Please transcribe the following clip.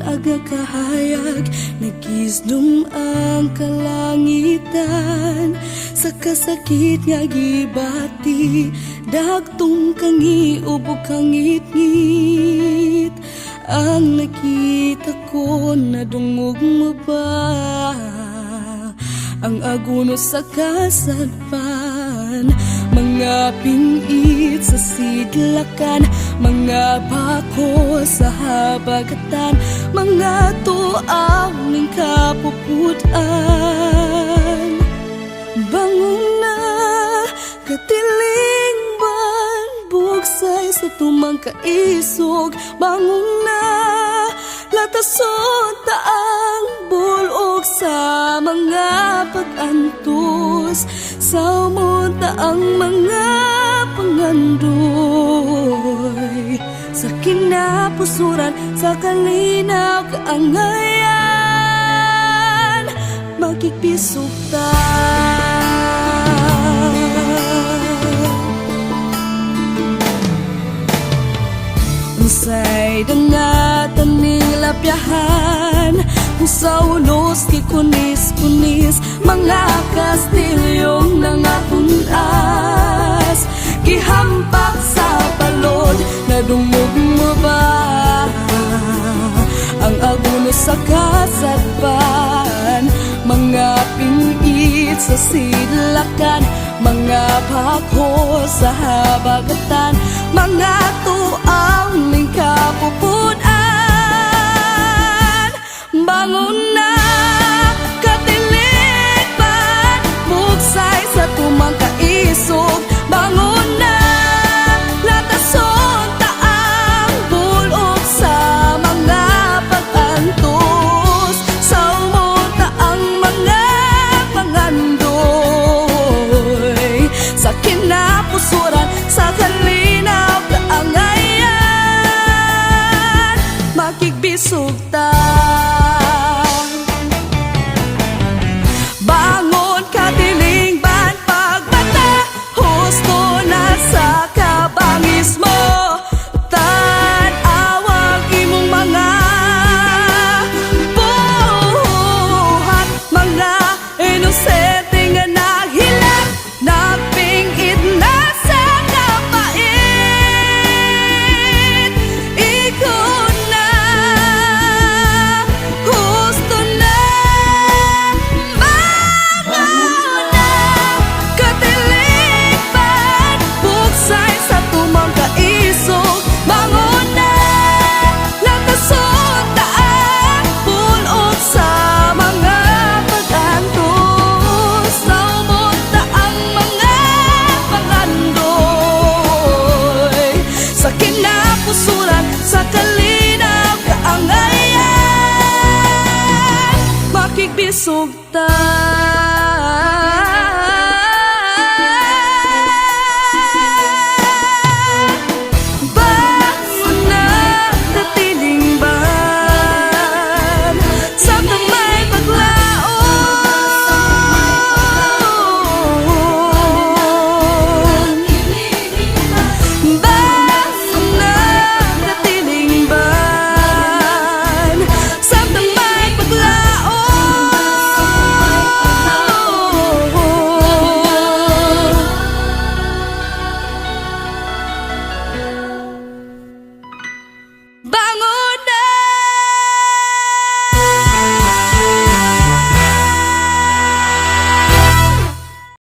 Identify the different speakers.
Speaker 1: Bun-ag nga kahayag. Nagisdom ang kalangitan sa kasakit nga gibati. Dagtong kang iubog kang ngit. Ang nakita ko, nadungog mo ba ang aguno sa kasadpan? Mga pingit sa sidlakan, mga bako sa habagatan, mga tuaw ning kapupud-an. Bangon na, katilingban, bugsay sa tumang kaisog. Bangon na, latason ta ang bulok sa mga pag-antos. Sawmon ta ang mga pangandoy sa kinapusuran, sa kalinaw kaangayan. Makigbisog ta. Unsay dangatan ning lapyahan kung sa ulos kikunis-kunis? Mga kastilyong nangapunas, gihampak sa balod. Nadungog mo ba ang aguno sa kasadpan? Mga pingit sa sidlakan, mga bako sa habagatan, mga tuaw ning kapupud-an. Bangon na, katilingban, bugsay sa tumang kaisog. Bangon na, latason ta ang bulok sa mga pag-antos. Sawmon ta ang mga pangandoy sa kinapusuran, sa kalinaw kaangayan. Makigbisog ta. Bangon, katilingban, pagbata, husto na sa kabangis mo. Tan-awang imong mga buhat, mga inosente nga naghilak, nagpingit na sa kapait. Ikaw na, husto na. Bangon na, katilingban, bugsay sa tumang kaisog. Bangon na, latason ta ang bulok sa mga pag-antos. Sawmon ta ang mga pangandoy sa kinapusuran, sa kalinaw kaangayan. Makigbisog ta.